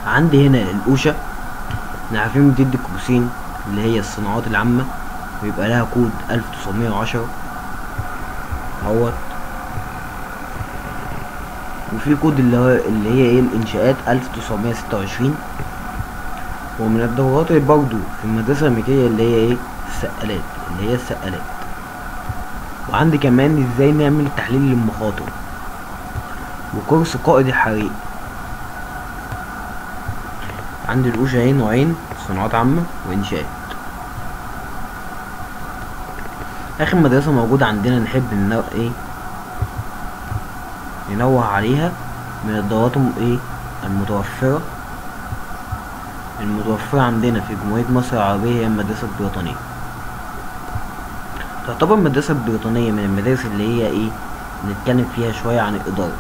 عندي هنا ال OSHA، احنا عارفين بتدي كورسين اللي هي الصناعات العامة، ويبقى لها كود 1910 اهوت، وفي كود اللي هي ايه الانشاءات 1926. ومن الدورات اللي برضو في المدرسة الأمريكية اللي هي ايه السقالات، اللي هي السقالات. وعندي كمان ازاي نعمل تحليل للمخاطر، وكورس قائد الحريق. عندي ال OSHA اهي نوعين، صناعات عامة وإنشاءات. آخر مدرسة موجودة عندنا نحب ايه ننوه عليها من الدورات ايه المتوفرة عندنا في جمهورية مصر العربية هي المدرسة البريطانية. تعتبر المدرسة البريطانية من المدارس اللي هي ايه نتكلم فيها شوية عن الإدارة.